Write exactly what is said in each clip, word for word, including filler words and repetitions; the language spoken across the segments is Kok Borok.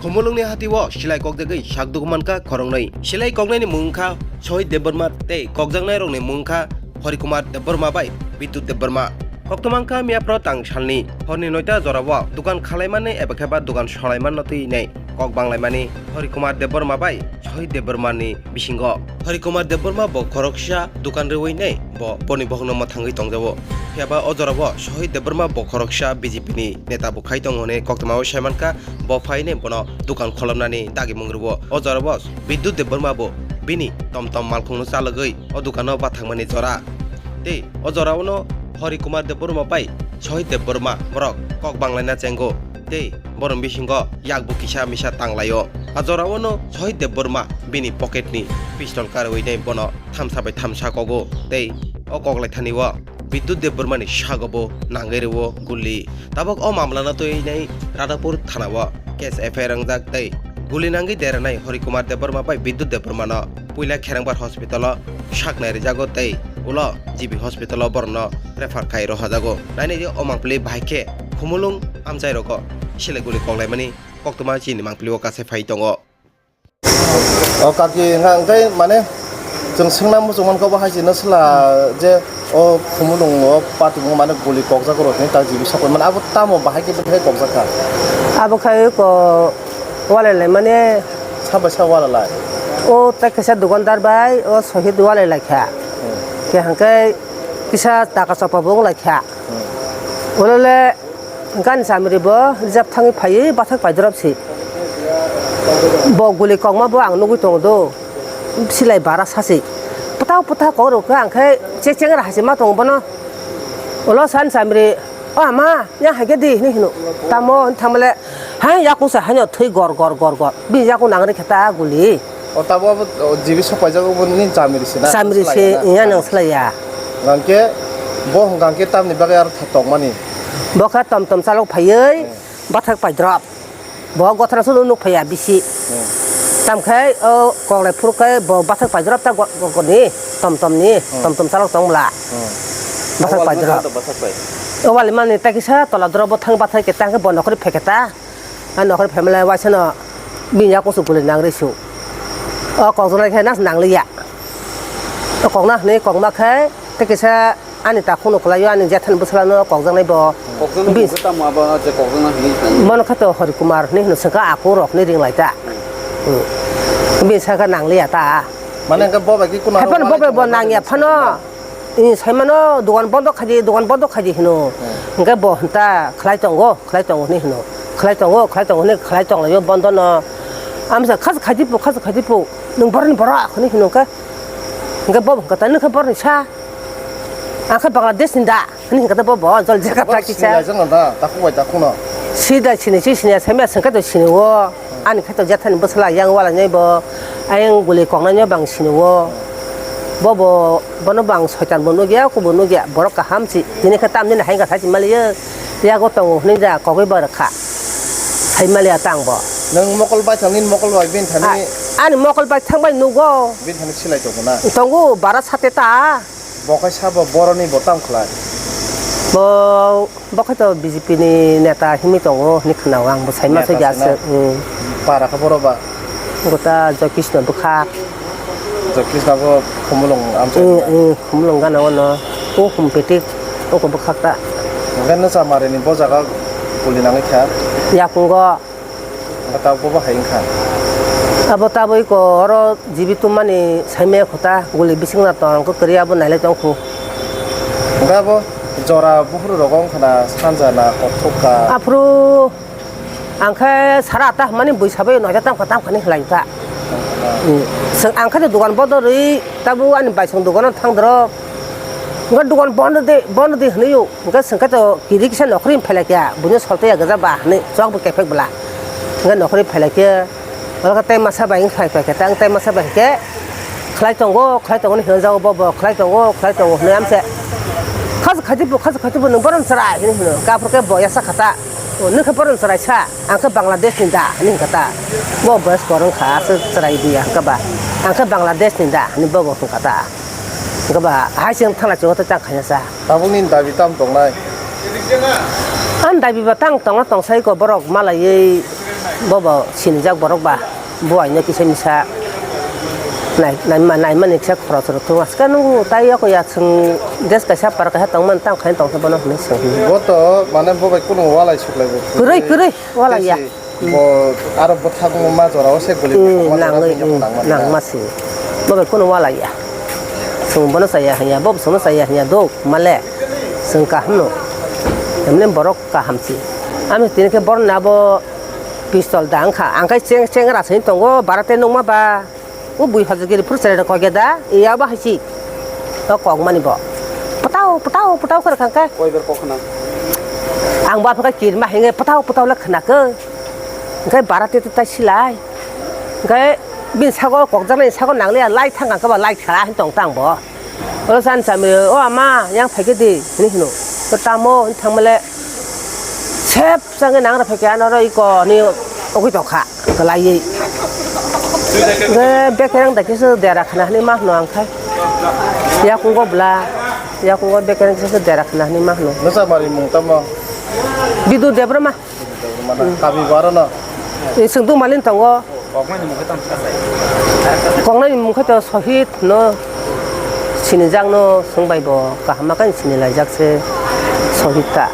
Khumulwngni hatio silai kokjagwi sak dugu mankha khoroknwi. Silai koknaini mung wngkha Sohit Debbarma tei kokjaknairokni mung wngkha Hori Kumar Debbarma bai Bidyut Debbarma. Koktwma wngkha miyaphro tang salni horni noita jorao dukan khalaimani eba khe ba dukan solaimanno twi nai kok banglaimani Hori Kumar Debbarma bai Sohit Debbarmani bisingo. Hori Kumar Debbarma bo khoroksa dukan rwui nai bo boni bokhokno mwthangwi tongjago. Phiya ba o jorao Sohit Debbarma bo khoroksa B J P ni neta bo khai tongo hwnwi koktwmao sai mankha. Bo phainai bono dukan kholopnani dagimung rwo. O jorao Bidyut Debbarma bo bini tom tom malkhungno chalogwi o dukano bathangmani jora. Tei o jorao no Hori Kumar Debbarma bai Sohit Debbarma borok kok banglaina chengo. Tei borok bisingo yakbo kisa misa tanglaio. A jorao no Sohit Debbarma bini pocket ni pistol karwi nai bono thamsa bai thamsa kogo. Tei o koklai thani o Bidyut Debbarmani sago bo nangwi rwo guli. Tabok o mamlano twi nai Radhapur thanao case F I R wngjak tei guli nangwi deranai Hori Kumar Debbarma bai Bidyut Debbarmano puila Kherangbar hospitalo saknai rijago tei ulo G B hospitalo borokno refer khai rohajago. Nainai di o mangpili bahai khe Khumulwng amchairogo silai guli koklaimani koktwma chini mangpilio kasai phai tongo. O kaki, hwnka hwnkhe mane chwng swngna muchung mankha bo hai se no sla je o Khumulwng o patimung mane guli kokjak rok ni tak jibi sokoi mane abo tamo bahai khe bwthai kokjak kha? Abo khai ko walai lai mane. Sa bai sa walai lai? O tei kaisa dukandar bai o Sohit walai lai kha. Hmm. Khe hwnkhe kisa taka chopra bo wng lai kha. Hmm. Walai le Gani chamri bo rijak thangwi phaiwi bathak paidrop si. Bo guli kokma bo ang nugwi tongo do. Silai bara sasi. Pwtao pwtha kok rw khe ang khe che cheng ra hai se ma tongo bono. Ulo san chamri, "O ama, ya hai khe di," hinwi hino. Tamo hinwi thangmale, hai yakung se haino thwi gor gor gor gor. Bini yakung nang rw khe ta guli. O tabuk abo, o, jibi sok paijak, obo nini chamiri se na? Chamiri se, iya, nang slai ya. Hwnkhe bo hwnkhe tamni bagwi aro tha tongmani? Bo khe tom tom chalok phaiwi, hmm, bathak paidrop. Bo gothana sunu nuk phaiya bisi. Hmm. Tamkhe o koklai phuru khe bo bathak paidrop ta go-, go-, goni, tom tom ni, hmm, tom tom chalok tong bwla. Hmm. Bathak paidrop. O wal mani ta kisa tola drop bo thang bathai khe ta hwnkhe bo nokhorwi phai khe ta. A nokhorwi phaimale waisano bini yakusu guli nang rw su. O kokjaknai khe nas nang liya. O kokna hwnwi kokma khe tei kisa ani takhukno kwlaio, ani jethani bwswlano kokjaknai bo. Kokjaknai bis- bo khe tamo abo je kokjakna hwnwi swnam? Bono khe to Hori Kumar hwnwi hwno swngkha, aku rok hwnwi ring lai ta. Hmm. Bini sakha nang liya ta. Mane hwnkhe bo bai khe kuna haiphano bo bai bo nang ya phano. Saimano, dogan bondo khaidi, dogan bondo khaidi hino. Hmm. Hwnkhe bo hwnta khlai tongo, khlai tongo hwnwi hino. Khlai tongo, khlai tongo hwnwi khlai tonglaio bondo no. Amsa khas khaidi pu, khas khaidi pu. Nwng boroni borok hwnwi hino khe. Hwnkhe bo hwnkha ta, "Nwng khe boroni sa? Ang khe Bangladesh ni da?" Hwnwi hwnkha ta bo, bo jol jaga ta kisa. Sinilai jano da, takhuk bai takhukno. Sidai sini si sini, saimya swngkhe to sini o. Ani khe to jethani bwswla yang walainai bo, ayang guli koknaino bang sini o. Bo bo, bono bang soitan bo nugya, kubo nugya, borok kaham si. Tini khe tamni hai kha sai si maliya, yago tongo hwnwi ja kogwi bo rwkha. Sai maliya tang bo. Nwng mokol bai thang, nini mokol bai bini thani? A-, ani mokol bai thang bai nugo. Bini thani silai tongo na? Tongo, bara sate ta. Bo khe sabo boroni bo tamo khlai? Bo, bo khe to B J P ni neta himwi tongo hinwi khwnao ang, bo saima se. Neta se na? Aswk, hmm. Para khe boro ba? Gota Joy Krishna bwkhak. Joy Krishna bo Khumulwng amchai. Hmm, hmm, Khumulwng gana o no. O Humpetik, o ko bwkhak ta. Hwnkhe no chamari ni bo jaga guli nangwi kha? Yakungo. Abo tabuk bo hai wngkha. Abo tabuk iko oro jibi tummani saimaya khuta, guli bising na tong, ang khe kwrwi abo nailai tong khu. Hwnkhe abo jora buphuru rogo wngkha na, sanja na, kothok ka? Aphuru ang khe sara atta hwnmani bui sabai noita tamkha tamkha ni khlai kha. Hmm. Chwng ang khe dogan bondo rwi tabuk ani baisong dogano thang doro. Hwnkhe dogan bondo de, bondo de hwnwi o. Hwnkhe chwng khe to kiri kisa nokhorwi phailai kha, buino soltwi ya gwja ba hwnwi chwk bo kephek bwla. Hwnkhe nokhorwi phailai khe, oro khe tai masa bai wng phai phai khe, tang tai masa bai khe khlai tongo, khlai tongo hwnwi hwnjago bo, bo khlai tongo, khlai tongo hwnwi amse. Khajak khajibo, khajak khajibo nwng borom chwrai hwnwi hwno. Hwnkhe aphuru khe bo yasa kha ta, "O, nwng khe borom chwraisa, ang khe Bangladesh ni da," hwnwi hwnkha ta. Bo boyos kwrwng kha, aswk chwrai di ya hwnkhe ba, "Ang khe Bangladesh ni da," hwnwi bo bo hwnkha ta. Hwnkhe ba hai se wng thangna chwng tei tang khaina sa. Tabukni dabi tamo tongnai? Ani dabi ba tang tongna tongsai ko, borok malaiwi Bobo sinijak borok ba, buaino kisa misa nai-, naima-, naimani kisa khorok rok thung. Aske nungo tai yako ya chwng dress kaisa par kaisa tongmani tamo khai tongkha bono hinwi swng. Bo to mane bo bai kunu walai suklai bo. Kwrwi, kwrwi, walai ya. Tei si bo aro bwthakma ma jora o se guli Hmm, bwthakma jora nangwi, se hmm, nangma nangma si. Bo bai kunu walai ya. Chwng bono chaya hinya, bo chwngno chaya hinya do male. Chwng kaham no. Emne borok kaham si. Ami tini khe borok ni abo pistol da wngkha. Ang khe cheng, cheng ra sini tongo, bara tei nukma ba. O bui hojagiri phuru chwrai rok kok ya da, iya ba hai si. O kok mani bo. Pwtao, pwtao, pwtao khe rwkha khe. Koi ber kok khna? Ang bo aphakhe kirima hinge pwtao, pwtao le khna khe. Hwnkhe bara tei tei tai silai. Hwnkhe bini sago kokjaknai sago nangliya lai thang khe ba lai khela hin tong tang bo. O san sami, "O ama, yang phaikhe di," hinwi hino. To tamo, hinwi thangmale, sep sangwi nangra phaikhe, ano ro iko, hinwi ogwi tongkha, kwlaiwi. Ge bekereng da kisa dera khna hinwi ma hino ang khai. Yakungo bwla, yakungo bekereng kisa dera khna hinwi ma hino. Nwsa mari mung tamo? Bidu Debbarma. Mana kami baro no. Ni sengduk malin tongo. Koknai ni mungkha tamo sa sai. Koknai ni mungkha to Sohit no sinijak no sengbai bo kaham ma kan sinilaijak se Sohit ta.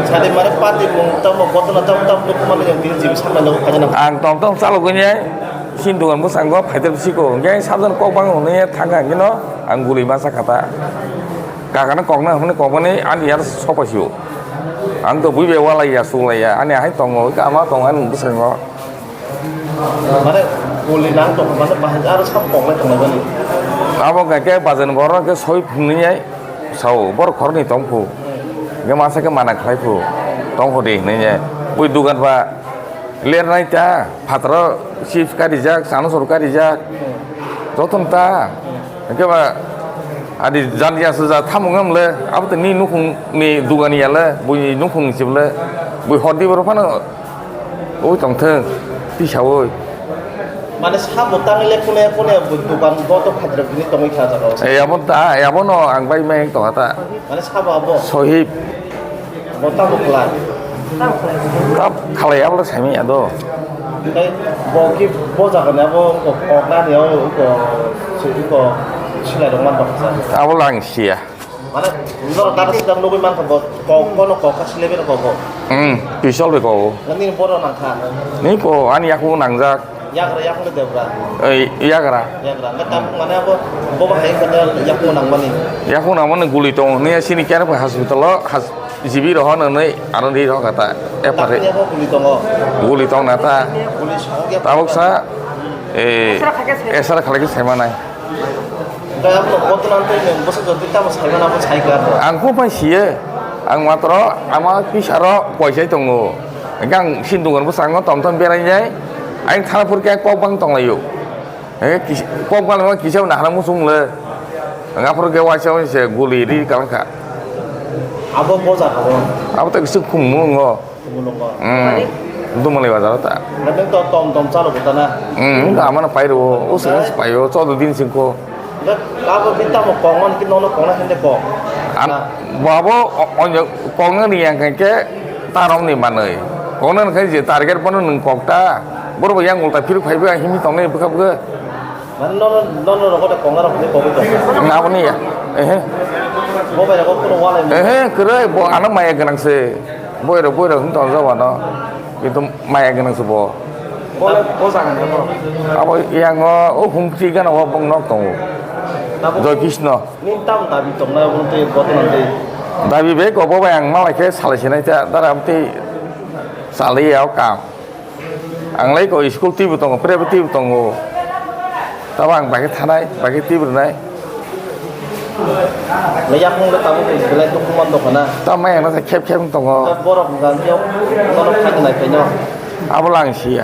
Sadi mare pati mung tamo gotona tamo tamo dokumani yang tini jibi sampai lo kajana. Ang tong tong chalo gini ai. Sin dogan bwskango phaitep siko, hwnkhe sabjani kok bang hwnwi thangkha, hwnkhe no ang guli masa kha ta. Kakano kokna hwnwi kokmani ani yar sopaisio. Ang to bui bai walai ya, sulai ya, ani ahai tongo, hwnkhe ama tongo ani bwskango. Mane guli nang tong mane bahai aro sab koknai tongnai bani. Abo hwnkhe bazan borok khe soi phunwi ai sao, borok khoroknwi tong phu. Hwnkhe masa khe mana khlai phu, tong phu di hwnwi. Bui dogan ba lernai ta. Phataro chips karijak, chanasor karijak, jotono ta. Hwnkhe ba adi jani aswk ja tamo wngya mole, abo to ni nukhung ni dugani ya le, buini nukhung ni se bole, bui hor di borok phano ui tong thung, tisa ui. Mane sabo tangwi le kune kune dukan bo to phatrok bini tongwi kha jaga o. E abo ta, e abo no ang bai meng tong ta. Mane sabo abo? Sohib. Bo tamo khlai? Tamo khlai. Tamo khlai, abo le saimanya do. Tei bo ki bo jaga ni abo kok nani o ko, ko silai rok man baksa. Abo le ang siya. Mane, norok dara sidang nugui mankha bo kok, kono kok ka silai beno kok bo. Hmm, pisol bai kok. Nini boro nangkha. Ni ko ani yaku nangjak. Yagra, yakung de debra. Ei, yagra. Yagra. Nge tabuk mane abo, bo bahai kata yakung nangmani. Yakung nangmani guli tongo. Niya sini kera pa hospital o, has, G B roho nang nai, ano di roho kata. E pare. Takni abo guli tongo. Guli tong nata. Guli song ya. Tabuk sa, eh, esara khalai ke saimanai. Kaya bo botonan tei nang bosa jodi tamo saimana bo saikha. Ang ko pai siye. Ang matro, ama pisaro koisai tongo. Hingke ang sin dungan bwskango tom tom berai jai. Ang thana phur khe kok bang tong laio. Hingke kis-, kok bang kisa nahara muchung le. Ang aphuru khe waisa waisa guli ri kalang kha. Abo boja kha bo? Abo ta kisa khum mulungo. Khum mulungo. Hmm. Dumali bazar ta. Nang to tom tom chalo butana. Hmm, amana pairo, usung paio, chodo din singko. Abo bini tamo kok mani ki nono kok na hende kok. Am, Na. Bo abo o-, onyo kok na ni yang khe ta rong ni manoi. Kok na khe je target bono nung kok ta. Boro bo yang ulta phiruk phai ba himi tong nai bwkha bwkha. Mane nono, nono rogo da kok na rok ni kok to. Nga abo ni ya. Ehe. Bo bai rogo kono wala ni. Ehe, kwrwi bo ano maya gwnang se. Boi rok, boi rok hwn tong jabo no. Kintu maya gwnang se bo. Bo le, bo jaga ni bo. Abo yang o, o hum ti gana o bong nok tongo. Nabo Joy Krishna. Nini tam dabi tongnai obo tei botonan tei? Dabi bag obo bai ang malai khe salai sinai ta, dara amtwi salai ya o kam. Ang lai ko school twibo tongo, private twibo tongo. Tabo ang bai khe thanai, bai khe twibo rwnai. Le yakung le tabuk belai document dokhana. Ta mai ang na khep khep tongo. Borok hwnka ang khe bono khaina nai phaino. Abo lang siya.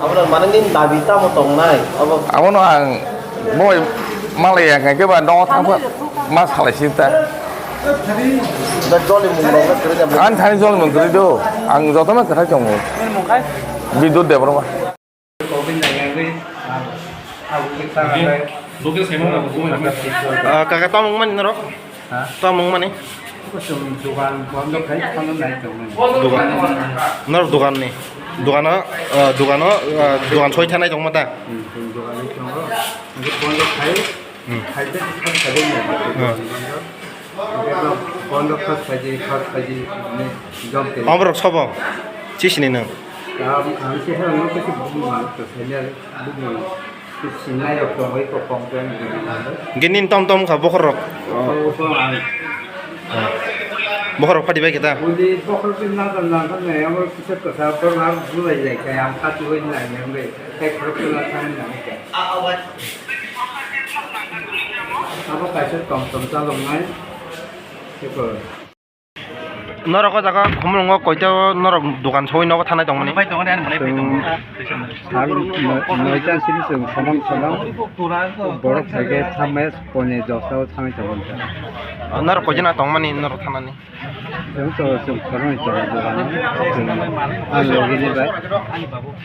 Abo mane nini dabi tamo tongnai? Abo Abono ang boi malai ya khe ba no thang ma salai sinta. Da joli mung rok na kre jam. Ang thani joli mung kre do. Ang joto ma kwthai tongo. Bidut Debbarma. Ah, kaka tamo mani norok? Tamo wngmani? Chwng dogan bondo khai phano nai tongmani. Dogan. Nor dogan ni. Dogano, ah, dogano, ah, dogan soi thanai tongma ta? Hmm, chwng dogan ni tongo. Hwnkhe bondo khai, Hmm. khai de khas khai de nai. Hmm. Hwnkhe to bondo khas khai de, khas khai de, ne, jom te. Oborok sobo? Chisini nwng? Ang, ang se ha, ang se bumung, to senior bumung. Sinai rok tongwi kok kong kong. Hingke nini tom tom kha bokhor rok. Bokhor rok phati bai khe ta. Uli bokhor pi na na na na ya mo kisa kasa to na bulai lai kha ya kha tu lai yang le. Kai khoro kula thang na kha. Abo kaisa tom tom chalok nai. Norok o jaga khumulwngo koito norok dogan soi nogo thanai tongmani? Chwng sal noi-, noita simi chwng somang somang borok phaikhe thamai pone dosta o thanai tongo. Norok koijana tongmani norok thanani? Chwng to chwng khoroknwi tongo dogano. Chwng ani logini bai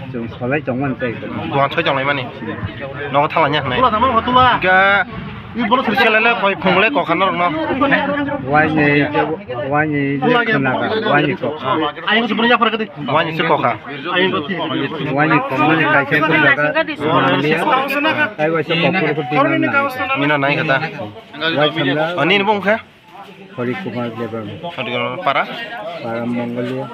chwng solai tongmani tei. Dogan soi tonglaimani? Nogo thanglanya hwnwi? Hwnkhe Selele koi phungle kokha norokno. Waini, waini le khnaga, waini kokha. Waini se kokha. Waini kokmani kaisa khnaga, mania, tai waisa kokha rok dina nai. Mina nai kata. Waisa na. Ani ni bung khe? Hari Kumar Debbarma. Hari Kumar para? Para Mongolia.